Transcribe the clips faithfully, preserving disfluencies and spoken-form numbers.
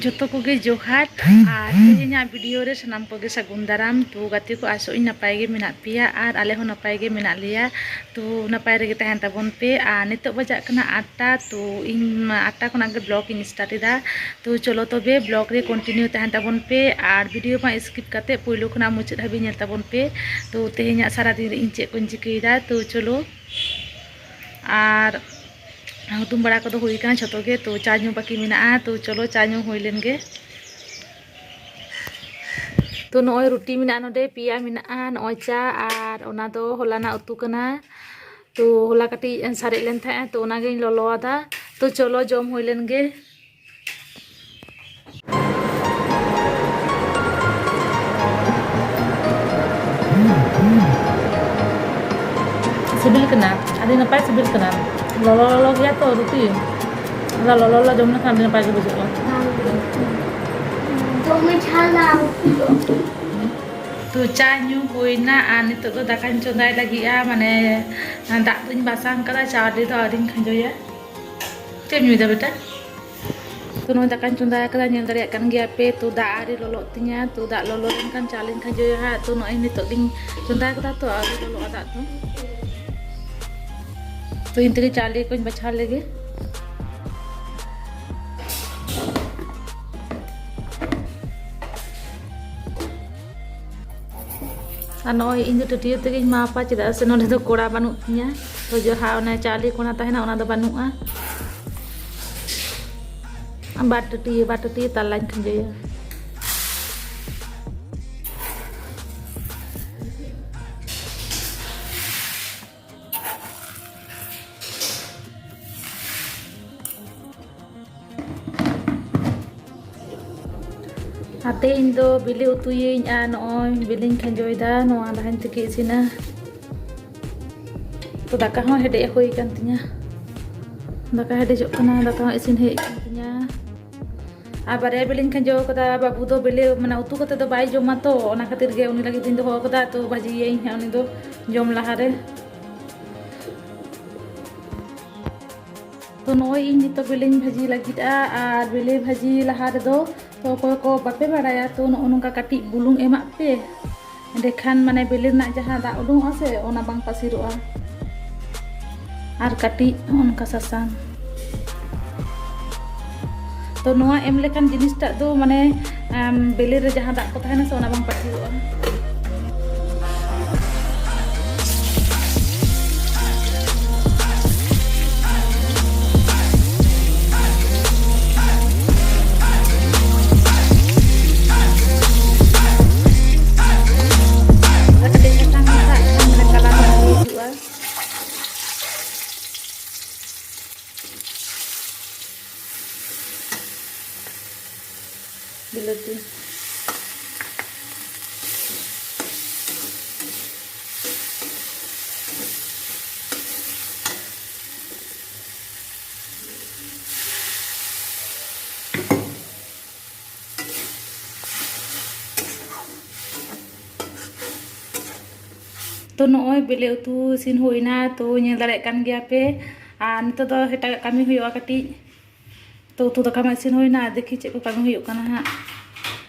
ᱡᱚᱛᱚ ᱠᱚᱜᱮ ᱡᱚᱦᱟᱨ᱾ ᱟᱨ ᱛᱮᱦᱮᱧᱟᱜ ᱵᱷᱤᱰᱤᱭᱳ ᱨᱮ ᱥᱟᱱᱟᱢ ᱠᱚᱜᱮ ᱥᱟᱹᱜᱩᱱ ᱫᱟᱨᱟᱢ᱾ ᱛᱚ ᱜᱟᱛᱮ ᱠᱚ, ᱟᱥᱚᱜ ᱤᱧ ᱱᱟᱯᱟᱭ ᱜᱮ ᱢᱮᱱᱟᱜ ᱯᱮᱭᱟ ᱟᱨ ᱟᱞᱮ ᱦᱚᱸ ᱱᱟᱯᱟᱭ ᱜᱮ ᱢᱮᱱᱟᱜ ᱞᱮᱭᱟ᱾ ᱛᱚ ᱱᱟᱯᱟᱭ ᱨᱮᱜᱮ ᱛᱟᱦᱮᱱ ᱛᱟᱵᱚᱱ ᱯᱮ᱾ ᱟᱨ ᱱᱤᱛᱚᱜ ᱵᱟᱡᱟᱜ ᱠᱟᱱᱟ ᱟᱴᱴᱟ᱾ ᱛᱚ ᱤᱧ ᱟᱴᱴᱟ ᱠᱷᱚᱱᱟᱜ ᱜᱮ ᱵᱞᱚᱜ ᱤᱧ ᱥᱴᱟᱨᱴ ᱮᱫᱟ᱾ ᱛᱚ ᱪᱚᱞᱚ ᱛᱚᱵᱮ ᱵᱞᱚᱜ ᱨᱮ ᱠᱚᱱᱴᱤᱱᱤᱭᱩ ᱛᱟᱦᱮᱱ ᱛᱟᱵᱚᱱ ᱯᱮ ᱟᱨ ᱵᱷᱤᱰᱤᱭᱳ ᱢᱟ ᱥᱠᱤᱯ ᱠᱟᱛᱮ ᱯᱳᱭᱞᱳ ᱠᱷᱚᱱᱟᱜ ᱢᱩᱪᱟᱹᱫ ᱦᱟᱹᱵᱤᱡ ᱧᱮᱞ ᱛᱟᱵᱚᱱ ᱯᱮ᱾ ᱛᱚ ᱛᱮᱦᱮᱧᱟᱜ ᱥᱟᱨᱟᱫᱤᱱ ᱨᱮ ᱤᱧ ᱪᱮᱫ ᱠᱚᱧ ᱪᱤᱠᱟᱹᱭᱮᱫᱟ, ᱛᱚ ᱪᱚᱞᱚ᱾ ᱟᱨ ᱦᱩᱛᱩᱢ ᱵᱟᱲᱟ ᱠᱚᱫᱚ ᱦᱩᱭ ᱟᱠᱟᱱᱟ ᱡᱷᱚᱛᱚ ᱜᱮ᱾ ᱛᱚ ᱪᱟ ᱧᱩ ᱵᱟᱹᱠᱤ ᱢᱮᱱᱟᱜᱼᱟ᱾ ᱛᱚ ᱪᱚᱞᱚ ᱪᱟ ᱧᱩ ᱦᱩᱭ ᱞᱮᱱ ᱜᱮ᱾ ᱛᱚ ᱱᱚᱜᱼᱚᱭ ᱨᱩᱴᱤ ᱢᱮᱱᱟᱜᱼᱟ, ᱱᱚᱰᱮ ᱯᱮᱭᱟ ᱢᱮᱱᱟᱜᱼᱟ, ᱱᱚᱜᱼᱚᱭ ᱪᱟ ᱟᱨ ᱚᱱᱟ ᱫᱚ ᱦᱚᱞᱟᱱᱟᱜ ᱩᱛᱩ ᱠᱟᱱᱟ᱾ ᱛᱚ ᱦᱚᱞᱟ ᱠᱟᱹᱴᱤᱡ ᱥᱟᱨᱮᱡ ᱞᱮᱱ ᱛᱟᱦᱮᱸᱜᱼᱟ, ᱛᱚ ᱚᱱᱟᱜᱤᱧ ᱞᱚᱞᱚ ᱟᱫᱟ᱾ ᱛᱚ ᱪᱚᱞᱚ ᱡᱚᱢ ᱦᱩᱭ ᱞᱮᱱ ᱜᱮ᱾ ᱥᱤᱵᱤᱞ ᱠᱟᱱᱟ, ᱟᱹᱰᱤ ᱱᱟᱯᱟᱭ ᱥᱤᱵᱤᱞ ᱠᱟᱱᱟ᱾ ᱞᱚᱞᱚ ᱞᱚᱞᱚ ᱜᱮᱭᱟ ᱛᱚ ᱨᱩᱴᱤ, ᱚᱱᱟ ᱞᱚᱞᱚ ᱞᱚᱞᱚ ᱡᱚᱢ ᱞᱮᱠᱷᱟᱱ ᱟᱹᱰᱤ ᱱᱟᱯᱟᱭ ᱜᱮ ᱵᱩᱡᱷᱟᱹᱜᱼᱟ᱾ ᱫᱚᱢᱮ ᱡᱷᱟᱞᱟ ᱩᱛᱩ ᱫᱚ᱾ ᱛᱚ ᱪᱟ ᱧᱩ ᱦᱩᱭᱱᱟ ᱟᱨ ᱱᱤᱛᱚᱜ ᱫᱚ ᱫᱟᱠᱟᱧ ᱪᱚᱸᱫᱟᱭ ᱞᱟᱹᱜᱤᱫᱼᱟ, ᱢᱟᱱᱮ ᱫᱟᱜ ᱫᱚᱧ ᱵᱟᱥᱟᱝ ᱠᱟᱫᱟ, ᱪᱟᱣᱞᱮ ᱫᱚ ᱟᱹᱣᱨᱤᱧ ᱠᱷᱟᱸᱡᱚᱭᱟ᱾ ᱪᱮᱫ ᱮᱢ ᱧᱩᱭᱫᱟ ᱵᱮᱴᱟ? ᱛᱚ ᱱᱚᱜᱼᱚᱭ ᱫᱟᱠᱟᱧ ᱪᱚᱸᱫᱟ ᱟᱠᱟᱫᱟ, ᱧᱮᱞ ᱫᱟᱲᱮᱭᱟᱜ ᱠᱟᱱ ᱜᱮᱭᱟ ᱯᱮ᱾ ᱛᱚ ᱫᱟᱜ ᱟᱹᱣᱨᱤ ᱞᱚᱞᱚᱜ ᱛᱤᱧᱟ, ᱛᱚ ᱫᱟᱜ ᱞᱚᱞᱚ ᱞᱮᱱᱠᱷᱟᱱ ᱪᱟᱣᱞᱮᱧ ᱠᱷᱟᱸᱡᱚᱭᱟ ᱦᱟᱸᱜ᱾ ᱛᱚ ᱱᱚᱜᱼᱚᱭ ᱱᱤᱛᱚᱜ ᱜᱤᱧ ᱪᱚᱸᱫᱟ ᱟᱠᱟᱫᱟ, ᱛᱚ ᱟᱹᱣᱨᱤ ᱞᱚᱞᱚᱜᱼᱟ ᱫᱟᱜ ᱫᱚ᱾ ᱛᱚ ᱤᱧ ᱛᱮᱜᱮ ᱪᱟᱣᱞᱮ ᱠᱚᱧ ᱵᱟᱪᱷᱟᱣ ᱞᱮᱜᱮ᱾ ᱟᱨ ᱱᱚᱜᱼᱚᱭ ᱤᱧ ᱫᱚ ᱴᱟᱹᱴᱭᱟᱹ ᱛᱮᱜᱮᱧ ᱢᱟᱯᱟ, ᱪᱮᱫᱟᱜ ᱥᱮ ᱱᱚᱰᱮ ᱫᱚ ᱠᱚᱲᱟ ᱵᱟᱹᱱᱩᱜ ᱛᱤᱧᱟ᱾ ᱛᱚ ᱡᱟᱦᱟᱸ ᱚᱱᱮ ᱪᱟᱣᱞᱮ ᱠᱚᱲᱟ ᱛᱟᱦᱮᱱᱟ, ᱚᱱᱟ ᱫᱚ ᱵᱟᱹᱱᱩᱜᱼᱟ᱾ ᱵᱟᱨ ᱴᱟᱹᱴᱭᱟᱹ, ᱵᱟᱨ ᱴᱟᱹᱴᱭᱟᱹ ᱛᱟᱞᱟᱧ ᱠᱷᱟᱸᱡᱚᱭᱟ᱾ ᱟᱨ ᱛᱮᱦᱮᱧ ᱫᱚ ᱵᱤᱞᱤ ᱩᱛᱩᱭᱟᱹᱧ ᱟᱨ ᱱᱚᱜᱼᱚᱭ ᱵᱤᱞᱤᱧ ᱠᱷᱟᱸᱡᱚᱭᱮᱫᱟ, ᱱᱚᱣᱟ ᱞᱟᱦᱟᱧ ᱛᱤᱠᱤ ᱤᱥᱤᱱᱟ᱾ ᱛᱚ ᱫᱟᱠᱟ ᱦᱚᱸ ᱦᱮᱰᱮᱡ ᱦᱩᱭ ᱟᱠᱟᱱ ᱛᱤᱧᱟ, ᱫᱟᱠᱟ ᱦᱮᱰᱮᱡᱚᱜ ᱠᱟᱱᱟ, ᱫᱟᱠᱟ ᱦᱚᱸ ᱤᱥᱤᱱ ᱦᱮᱡ ᱟᱠᱟᱱ ᱛᱤᱧᱟ᱾ ᱟᱨ ᱵᱟᱨᱭᱟ ᱵᱤᱞᱤᱧ ᱠᱷᱟᱸᱡᱚ ᱠᱟᱫᱟ᱾ ᱵᱟᱹᱵᱩ ᱫᱚ ᱵᱤᱞᱤ ᱢᱟᱱᱮ ᱩᱛᱩ ᱠᱟᱛᱮ ᱫᱚ ᱵᱟᱭ ᱡᱚᱢᱟ, ᱛᱚ ᱚᱱᱟ ᱠᱷᱟᱹᱛᱤᱨ ᱜᱮ ᱩᱱᱤ ᱞᱟᱹᱜᱤᱫ ᱤᱧ ᱫᱚᱦᱚ ᱠᱟᱫᱟ᱾ ᱛᱚ ᱵᱷᱟᱹᱡᱤᱭᱟᱹᱧ ᱦᱟᱸᱜ ᱩᱱᱤ ᱫᱚ ᱡᱚᱢ ᱞᱟᱦᱟᱨᱮ᱾ ᱛᱚ ᱱᱚᱜᱼᱚᱭ ᱤᱧ ᱱᱤᱛᱚᱜ ᱵᱮᱞᱮᱧ ᱵᱷᱟᱹᱡᱤ ᱞᱟᱹᱜᱤᱫᱼᱟ᱾ ᱟᱨ ᱵᱮᱞᱮ ᱵᱷᱟᱹᱡᱤ ᱞᱟᱦᱟ ᱨᱮᱫᱚ, ᱛᱚ ᱚᱠᱚᱭ ᱠᱚ ᱵᱟᱯᱮ ᱵᱟᱲᱟᱭᱟ, ᱛᱚ ᱱᱚᱜᱼᱚ ᱱᱚᱝᱠᱟ ᱠᱟᱹᱴᱤᱡ ᱵᱩᱞᱩᱝ ᱮᱢᱟᱜ ᱯᱮ, ᱮᱸᱰᱮᱠᱷᱟᱱ ᱢᱟᱱᱮ ᱵᱮᱞᱮ ᱨᱮᱱᱟᱜ ᱡᱟᱦᱟᱸ ᱫᱟᱜ ᱩᱰᱩᱝᱚᱜᱼᱟ ᱥᱮ, ᱚᱱᱟ ᱵᱟᱝ ᱯᱟᱹᱥᱤᱨᱚᱜᱼᱟ᱾ ᱟᱨ ᱠᱟᱹᱴᱤᱡ ᱚᱱᱠᱟ ᱥᱟᱥᱟᱝ᱾ ᱛᱚ ᱱᱚᱣᱟ ᱮᱢ ᱞᱮᱠᱷᱟᱱ ᱡᱤᱱᱤᱥᱴᱟᱜ ᱫᱚ ᱢᱟᱱᱮ, ᱟᱢ, ᱵᱮᱞᱮ ᱨᱮ ᱡᱟᱦᱟᱸ ᱫᱟᱜ ᱠᱚ ᱛᱟᱦᱮᱱᱟ ᱥᱮ, ᱚᱱᱟ ᱵᱟᱝ ᱯᱟᱹᱥᱤᱨᱚᱜᱼᱟ᱾ ᱠᱟᱹᱴᱤᱡ ᱥᱟᱥᱟᱝ ᱢᱮᱥᱟᱜ ᱠᱷᱟᱱ ᱢᱟᱱᱮ colour ᱦᱚᱸ ᱦᱤᱡᱩᱜᱼᱟ᱾ ᱵᱤᱞᱟᱹᱛᱤ᱾ ᱛᱚ ᱱᱚᱜᱼᱚᱭ ᱵᱮᱞᱮ ᱩᱛᱩ ᱤᱥᱤᱱ ᱦᱩᱭᱱᱟ, ᱛᱚ ᱧᱮᱞ ᱫᱟᱲᱮᱭᱟᱜ ᱠᱟᱱ ᱜᱮᱭᱟ ᱯᱮ᱾ ᱟᱨ ᱱᱤᱛᱚᱜ ᱫᱚ ᱮᱴᱟᱜᱟᱜ ᱠᱟᱹᱢᱤ ᱦᱩᱭᱩᱜᱼᱟ ᱠᱟᱹᱴᱤᱡ᱾ ᱛᱚ ᱩᱛᱩ ᱫᱟᱠᱟ ᱢᱟ ᱤᱥᱤᱱ ᱦᱩᱭᱱᱟ, ᱫᱮᱠᱷᱤ ᱪᱮᱫ ᱠᱚ ᱠᱟᱹᱢᱤ ᱦᱩᱭᱩᱜ ᱠᱟᱱᱟ ᱦᱟᱸᱜ᱾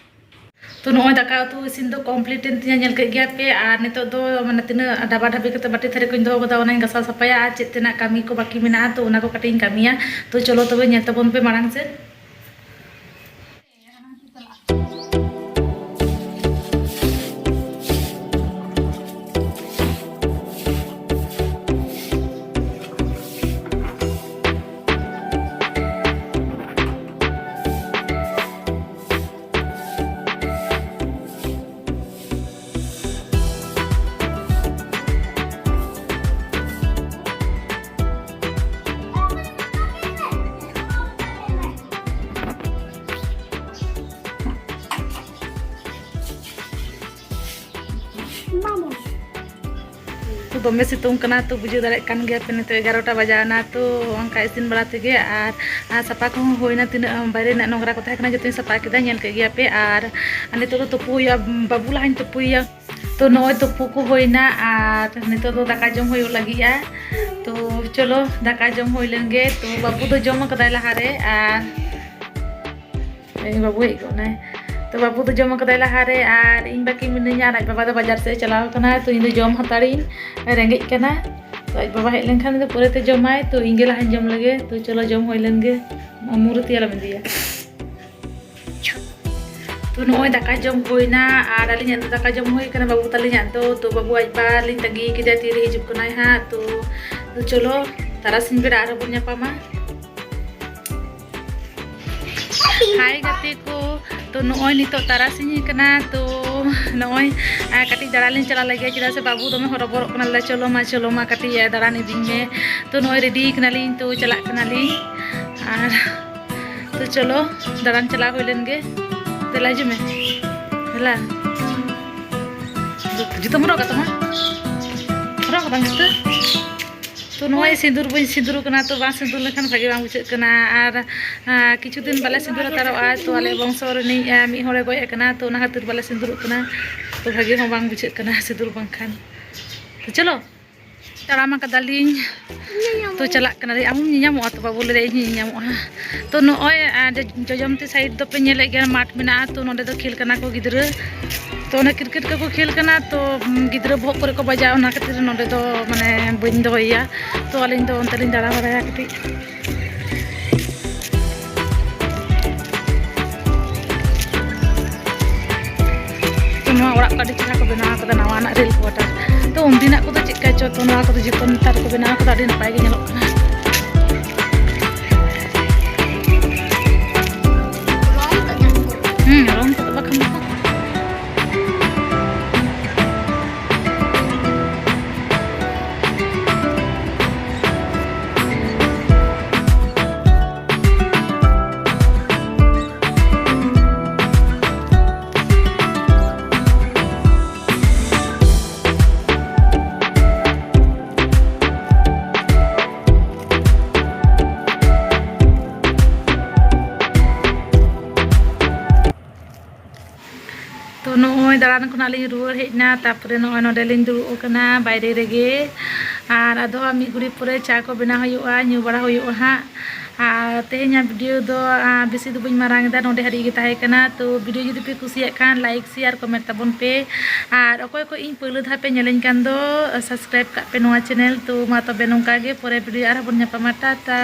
ᱛᱚ ᱱᱚᱜᱼᱚᱭ ᱫᱟᱠᱟ ᱩᱛᱩ ᱤᱥᱤᱱ ᱫᱚ complete ᱮᱱ ᱛᱤᱧᱟ, ᱧᱮᱞ ᱠᱮᱫ ᱜᱮᱭᱟ ᱯᱮ᱾ ᱟᱨ ᱱᱤᱛᱚᱜ ᱫᱚ ᱢᱟᱱᱮ ᱛᱤᱱᱟᱹᱜ ᱰᱟᱵᱟ ᱰᱟᱵᱤ ᱠᱟᱛᱮ ᱵᱟᱹᱴᱤ ᱛᱷᱟᱹᱨᱤ ᱠᱚᱧ ᱫᱚᱦᱚ ᱠᱟᱫᱟ, ᱚᱱᱟᱧ ᱜᱟᱥᱟᱣ ᱥᱟᱯᱷᱟᱭᱟ᱾ ᱟᱨ ᱪᱮᱫ ᱛᱮᱱᱟᱜ ᱠᱟᱹᱢᱤ ᱠᱚ ᱵᱟᱹᱠᱤ ᱢᱮᱱᱟᱜᱼᱟ, ᱛᱚ ᱚᱱᱟ ᱠᱚ ᱠᱟᱹᱴᱤᱡ ᱤᱧ ᱠᱟᱹᱢᱤᱭᱟ᱾ ᱛᱚ ᱪᱚᱞᱚ ᱛᱚᱵᱮ ᱧᱮᱞ ᱛᱟᱵᱚᱱ ᱯᱮ ᱢᱟᱲᱟᱝ ᱥᱮᱫ᱾ ᱛᱚ ᱫᱚᱢᱮ ᱥᱤᱛᱩᱝ ᱠᱟᱱᱟ, ᱛᱚ ᱵᱩᱡᱷᱟᱹᱣ ᱫᱟᱲᱮᱭᱟᱜ ᱠᱟᱱ ᱜᱮᱭᱟ ᱯᱮ, ᱱᱤᱛᱚᱜ ᱮᱜᱟᱨᱚᱴᱟ ᱵᱟᱡᱟᱣ ᱮᱱᱟ᱾ ᱛᱚ ᱚᱱᱠᱟ ᱤᱥᱤᱱ ᱵᱟᱲᱟ ᱛᱮᱜᱮ ᱟᱨ, ᱟᱨ ᱥᱟᱯᱷᱟ ᱠᱚᱦᱚᱸ ᱦᱩᱭᱱᱟ, ᱛᱤᱱᱟᱹᱜ ᱵᱟᱭᱨᱮ ᱨᱮᱱᱟᱜ ᱱᱚᱝᱨᱟ ᱠᱚ ᱛᱟᱦᱮᱸ ᱠᱟᱱᱟ ᱡᱚᱛᱚᱧ ᱥᱟᱯᱷᱟ ᱠᱮᱫᱟ, ᱧᱮᱞ ᱠᱮᱫ ᱜᱮᱭᱟ ᱯᱮ᱾ ᱟᱨ, ᱟᱨ ᱱᱤᱛᱚᱜ ᱫᱚ ᱛᱩᱯᱩ ᱦᱩᱭᱩᱜᱼᱟ, ᱵᱟᱹᱵᱩ ᱞᱟᱦᱟᱧ ᱛᱩᱯᱩᱭᱮᱭᱟ᱾ ᱛᱚ ᱱᱚᱜᱼᱚᱭ ᱛᱩᱯᱩ ᱠᱚ ᱦᱩᱭᱱᱟ ᱟᱨ ᱱᱤᱛᱚᱜ ᱫᱚ ᱫᱟᱠᱟ ᱡᱚᱢ ᱦᱩᱭᱩᱜ ᱞᱟᱹᱜᱤᱫᱼᱟ᱾ ᱛᱚ ᱪᱚᱞᱚ, ᱫᱟᱠᱟ ᱡᱚᱢ ᱦᱩᱭ ᱞᱮᱱ ᱜᱮ᱾ ᱛᱚ ᱵᱟᱹᱵᱩ ᱫᱚ ᱡᱚᱢ ᱟᱠᱟᱫᱟᱭ ᱞᱟᱦᱟᱨᱮ, ᱟᱨ ᱤᱧ ᱵᱟᱹᱵᱩ ᱦᱮᱡ ᱜᱚᱫ ᱱᱟᱭ᱾ ᱛᱚ ᱵᱟᱹᱵᱩ ᱫᱚ ᱡᱚᱢ ᱟᱠᱟᱫᱟᱭ ᱞᱟᱦᱟᱨᱮ, ᱟᱨ ᱤᱧ ᱵᱟᱹᱠᱤ ᱢᱤᱱᱟᱹᱧᱟ, ᱟᱨ ᱟᱡ ᱵᱟᱵᱟ ᱫᱚ ᱵᱟᱡᱟᱨ ᱥᱮᱫ ᱮ ᱪᱟᱞᱟᱣ ᱟᱠᱟᱱᱟ᱾ ᱛᱚ ᱤᱧ ᱫᱚ ᱡᱚᱢ ᱦᱟᱛᱟᱲᱤᱧ, ᱨᱮᱸᱜᱮᱡ ᱠᱟᱱᱟ᱾ ᱛᱚ ᱟᱡ ᱵᱟᱵᱟ ᱦᱮᱡ ᱞᱮᱱᱠᱷᱟᱱ ᱫᱚ ᱯᱚᱨᱮᱛᱮ ᱡᱚᱢᱟᱭ᱾ ᱛᱚ ᱤᱧ ᱜᱮ ᱞᱟᱦᱟᱧ ᱡᱚᱢ ᱞᱮᱜᱮ᱾ ᱛᱚ ᱪᱚᱞᱚ, ᱡᱚᱢ ᱦᱩᱭ ᱞᱮᱱ ᱜᱮ᱾ ᱟᱢᱩᱨ ᱛᱮ ᱟᱞᱚᱢ ᱤᱫᱤᱭᱟ᱾ ᱛᱚ ᱱᱚᱜᱼᱚᱭ ᱫᱟᱠᱟ ᱡᱚᱢ ᱦᱩᱭᱱᱟ, ᱟᱨ ᱟᱹᱞᱤᱧᱟᱜ ᱫᱚ ᱫᱟᱠᱟ ᱡᱚᱢ ᱦᱩᱭ ᱠᱟᱱᱟ, ᱵᱟᱹᱵᱩ ᱛᱟᱹᱞᱤᱧᱟᱜ ᱫᱚ᱾ ᱛᱚ ᱵᱟᱹᱵᱩ ᱟᱡ ᱵᱟ ᱞᱤᱧ ᱛᱟᱺᱜᱤ ᱠᱮᱫᱮᱭᱟ, ᱛᱤᱨᱮ ᱦᱤᱡᱩᱜ ᱠᱟᱱᱟᱭ ᱦᱟᱸᱜ᱾ ᱛᱚ, ᱛᱚ ᱪᱚᱞᱚ, ᱛᱟᱨᱟᱥᱤᱧ ᱵᱮᱲᱟ ᱟᱨᱦᱚᱸ ᱵᱚᱱ ᱧᱟᱯᱟᱢᱟ᱾ ᱦᱟᱭ ᱜᱟᱛᱮ ᱠᱚ, ᱛᱚ ᱱᱚᱜᱼᱚᱭ ᱱᱤᱛᱚᱜ ᱛᱟᱨᱟᱥᱤᱧ ᱠᱟᱱᱟ᱾ ᱛᱚ ᱱᱚᱜᱼᱚᱭ, ᱟᱨ ᱠᱟᱹᱴᱤᱡ ᱫᱟᱬᱟᱱ ᱞᱤᱧ ᱪᱟᱞᱟᱜ ᱞᱟᱹᱜᱤᱫ, ᱪᱮᱫᱟᱜ ᱥᱮ ᱵᱟᱹᱵᱩ ᱫᱚᱢᱮ ᱦᱚᱨᱚᱵᱚᱨᱚᱜ ᱠᱟᱱᱟ, ᱞᱟᱹᱭ ᱫᱟ, "ᱪᱚᱞᱚ ᱢᱟ, ᱪᱚᱞᱚ ᱢᱟ, ᱠᱟᱹᱴᱤᱡ ᱫᱟᱬᱟᱱ ᱤᱫᱤᱧ ᱢᱮ᱾" ᱛᱚ ᱱᱚᱜᱼᱚᱭ ᱨᱮᱰᱤ ᱠᱟᱱᱟᱞᱤᱧ, ᱛᱚ ᱪᱟᱞᱟᱜ ᱠᱟᱱᱟᱞᱤᱧ᱾ ᱟᱨ ᱛᱚ ᱪᱚᱞᱚ, ᱫᱟᱬᱟᱱ ᱪᱟᱞᱟᱣ ᱦᱩᱭ ᱞᱮᱱ ᱜᱮ᱾ ᱫᱮᱞᱟ ᱦᱤᱡᱩᱜ ᱢᱮ, ᱫᱮᱞᱟ᱾ ᱡᱩᱛᱟᱹᱢ ᱦᱚᱨᱚᱜ ᱠᱟᱜ ᱛᱟᱢᱟ? ᱦᱚᱨᱚᱜ ᱠᱟᱫᱟᱢ ᱡᱩᱛᱟᱹ? ᱛᱚ ᱱᱚᱜᱼᱚᱭ ᱥᱤᱸᱫᱩᱨ ᱵᱟᱹᱧ ᱥᱤᱸᱫᱩᱨ ᱠᱟᱱᱟ, ᱛᱚ ᱵᱟᱝ ᱥᱤᱸᱫᱩᱨ ᱞᱮᱠᱷᱟᱱ ᱵᱷᱟᱜᱮ ᱵᱟᱝ ᱵᱩᱡᱷᱟᱹᱜ ᱠᱟᱱᱟ᱾ ᱟᱨ, ᱟᱨ ᱠᱤᱪᱷᱩ ᱫᱤᱱ ᱵᱟᱞᱮ ᱥᱤᱸᱫᱩᱨ ᱦᱟᱛᱟᱲᱚᱜᱼᱟ, ᱛᱚ ᱟᱞᱮ ᱵᱚᱝᱥᱚ ᱨᱤᱱᱤᱡ, ᱟᱨ ᱢᱤᱫ ᱦᱚᱲᱮ ᱜᱚᱡ ᱟᱠᱟᱱᱟ, ᱛᱚ ᱚᱱᱟ ᱠᱷᱟᱹᱛᱤᱨ ᱵᱟᱞᱮ ᱥᱤᱸᱫᱩᱨᱚᱜ ᱠᱟᱱᱟ᱾ ᱛᱚ ᱵᱷᱟᱜᱮ ᱦᱚᱸ ᱵᱟᱝ ᱵᱩᱡᱷᱟᱹᱜ ᱠᱟᱱᱟ ᱥᱤᱸᱫᱩᱨ ᱵᱟᱝᱠᱷᱟᱱ᱾ ᱛᱚ ᱪᱚᱞᱚ, ᱛᱟᱲᱟᱢ ᱟᱠᱟᱫᱟᱞᱤᱧ, ᱛᱚ ᱪᱟᱞᱟᱜ ᱠᱟᱱᱟᱞᱤᱧ᱾ ᱟᱢ ᱧᱮᱧᱟᱢᱚᱜᱼᱟ ᱛᱚ ᱵᱟᱹᱵᱩ? ᱞᱟᱹᱭ ᱫᱟᱭ, "ᱤᱧ ᱧᱮᱧᱟᱢᱚᱜᱼᱟ᱾" ᱛᱚ ᱱᱚᱜᱼᱚᱭ, ᱟᱨ ᱡᱚ-, ᱡᱚᱡᱚᱢᱛᱤ ᱥᱟᱭᱤᱰ ᱫᱚᱯᱮ ᱧᱮᱞᱮᱫ ᱜᱮᱭᱟ, ᱢᱟᱴᱷ ᱢᱮᱱᱟᱜᱼᱟ᱾ ᱛᱚ ᱱᱚᱸᱰᱮ ᱫᱚ ᱠᱷᱮᱞ ᱠᱟᱱᱟ ᱠᱚ ᱜᱤᱫᱽᱨᱟᱹ᱾ ᱛᱚ ᱚᱱᱟ ᱠᱨᱤᱠᱮᱴ ᱠᱚᱠᱚ ᱠᱷᱮᱞ ᱠᱟᱱᱟ, ᱛᱚ, ᱩᱢ, ᱜᱤᱫᱽᱨᱟᱹ ᱵᱚᱦᱚᱜ ᱠᱚᱨᱮ ᱠᱚ ᱵᱟᱡᱟᱜᱼᱟ, ᱚᱱᱟ ᱠᱷᱟᱹᱛᱤᱨ ᱱᱚᱸᱰᱮ ᱫᱚ, ᱢᱟᱱᱮ, ᱵᱟᱹᱧ ᱫᱚᱦᱚᱭᱮᱭᱟ᱾ ᱛᱚ ᱟᱹᱞᱤᱧ ᱫᱚ ᱚᱱᱛᱮ ᱞᱤᱧ ᱫᱟᱬᱟ ᱵᱟᱲᱟᱭᱟ ᱠᱟᱹᱴᱤᱡ᱾ ᱛᱚ, ᱱᱚᱣᱟ ᱚᱲᱟᱜ ᱠᱚ ᱟᱹᱰᱤ ᱪᱮᱦᱨᱟ ᱠᱚ ᱵᱮᱱᱟᱣ ᱟᱠᱟᱫᱟ, ᱱᱟᱣᱟᱱᱟᱜ ᱨᱮᱞ ᱠᱳᱣᱟᱴᱟᱨ᱾ ᱛᱚ, ᱩᱱᱫᱤᱱᱟᱜ ᱠᱚᱫᱚ ᱪᱮᱫ ᱞᱮᱠᱟ ᱪᱚ, ᱛᱚ, ᱱᱚᱣᱟ ᱠᱚᱫᱚ ᱡᱚᱛᱚ ᱱᱮᱛᱟᱨ ᱠᱚ ᱵᱮᱱᱟᱣ ᱟᱠᱟᱫᱟ, ᱟᱹᱰᱤ ᱱᱟᱯᱟᱭ ᱜᱮ ᱧᱮᱞᱚᱜ ᱠᱟᱱᱟ᱾ ᱦᱩᱸ, ᱨᱚᱝ ᱠᱚᱫᱚ ᱵᱟᱠᱷᱟᱱ ᱫᱚ᱾ ᱫᱟᱬᱟᱱ ᱠᱷᱚᱱᱟᱜ ᱞᱤᱧ ᱨᱩᱣᱟᱹᱲ ᱦᱮᱡ ᱮᱱᱟ, ᱛᱟᱨᱯᱚᱨᱮ ᱱᱚᱜᱼᱚᱭ ᱱᱚᱰᱮ ᱞᱤᱧ ᱫᱩᱲᱩᱵ ᱟᱠᱟᱱᱟ ᱵᱟᱭᱨᱮ ᱨᱮᱜᱮ᱾ ᱟᱨ ᱟᱫᱚ ᱦᱟᱸᱜ ᱢᱤᱫ ᱜᱷᱩᱲᱤ ᱯᱚᱨᱮ ᱪᱟ ᱠᱚ ᱵᱮᱱᱟᱣ ᱦᱩᱭᱩᱜᱼᱟ, ᱧᱩ ᱵᱟᱲᱟ ᱦᱩᱭᱩᱜᱼᱟ ᱦᱟᱸᱜ᱾ ᱟᱨ ᱛᱮᱦᱮᱧᱟᱜ ᱵᱷᱤᱰᱤᱭᱳ ᱫᱚ, ᱟᱨ ᱵᱮᱥᱤ ᱫᱚ ᱵᱟᱹᱧ ᱢᱟᱨᱟᱝ ᱮᱫᱟ, ᱱᱚᱰᱮ ᱦᱟᱹᱨᱤᱡ ᱜᱮ ᱛᱟᱦᱮᱸ ᱠᱟᱱᱟ᱾ ᱛᱚ ᱵᱷᱤᱰᱤᱭᱳ ᱡᱩᱫᱤ ᱯᱮ ᱠᱩᱥᱤᱭᱟᱜ ᱠᱷᱟᱱ ᱞᱟᱭᱤᱠ, ᱥᱮᱭᱟᱨ, ᱠᱚᱢᱮᱱᱴ ᱛᱟᱵᱚᱱ ᱯᱮ᱾ ᱟᱨ ᱚᱠᱚᱭ ᱠᱚ ᱤᱧ ᱯᱳᱭᱞᱳ ᱫᱷᱟᱣ ᱯᱮ ᱧᱮᱞᱮᱧ ᱠᱟᱱ ᱫᱚ, ᱥᱟᱵᱥᱠᱨᱟᱭᱤᱵᱽ ᱠᱟᱜ ᱯᱮ ᱱᱚᱣᱟ ᱪᱮᱱᱮᱞ᱾ ᱛᱚ ᱢᱟ ᱛᱚᱵᱮ ᱱᱚᱝᱠᱟ ᱜᱮ, ᱯᱚᱨᱮ ᱵᱷᱤᱰᱤᱭᱳ ᱟᱨᱦᱚᱸ ᱵᱚᱱ ᱧᱟᱯᱟᱢᱟ᱾ ᱴᱟᱴᱟ᱾